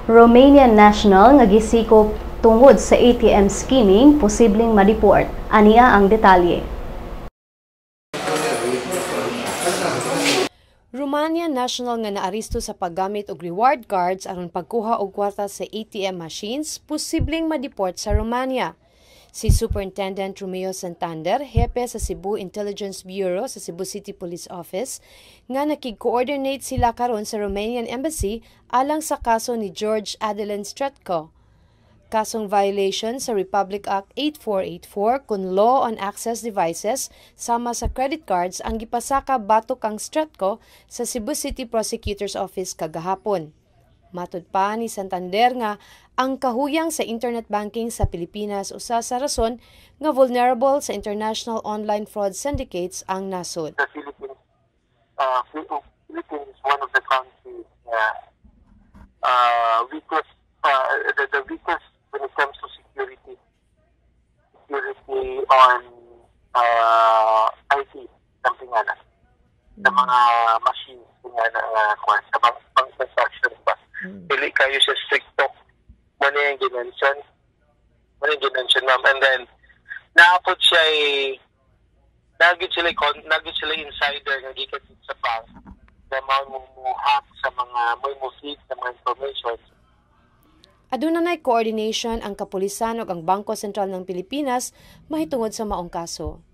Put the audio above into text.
Romanian national nga gisikop tungod sa ATM skimming posibleng ma-deport. Ania ang detalye. Romanian national nga naaristo sa paggamit og reward cards aron pagkuha og kwarta sa ATM machines posibleng ma-deport sa Romania. Si Superintendent Romeo Santander, hepe sa Cebu Intelligence Bureau sa Cebu City Police Office, nga nakig-coordinate sila karon sa Romanian Embassy alang sa kaso ni George Adeline Stretko. Kasong violation sa Republic Act 8484 kun Law on Access Devices sama sa credit cards ang gipasaka batok kang Stretko sa Cebu City Prosecutor's Office kagahapon. Matud pa ni Santander nga ang kahuyang sa internet banking sa Pilipinas usa sa rason nga vulnerable sa international online fraud syndicates ang nasod. The Philippines is one of the countries weakest, the weakest when it comes to security on IT, something nga na, sa mga machines nga na, sa bank transactions ba. Dili kayo siya stricto. Mao yung gi-mention. Mao yung gi-mention, ma'am. And then, naapod siya ay, nagid sila insider nga gikan sa bank na mao mo hack sa mga mo feed sa mga information. Aduna nay coordination ang kapulisan ug ang Bangko Sentral ng Pilipinas mahitungod sa maong kaso.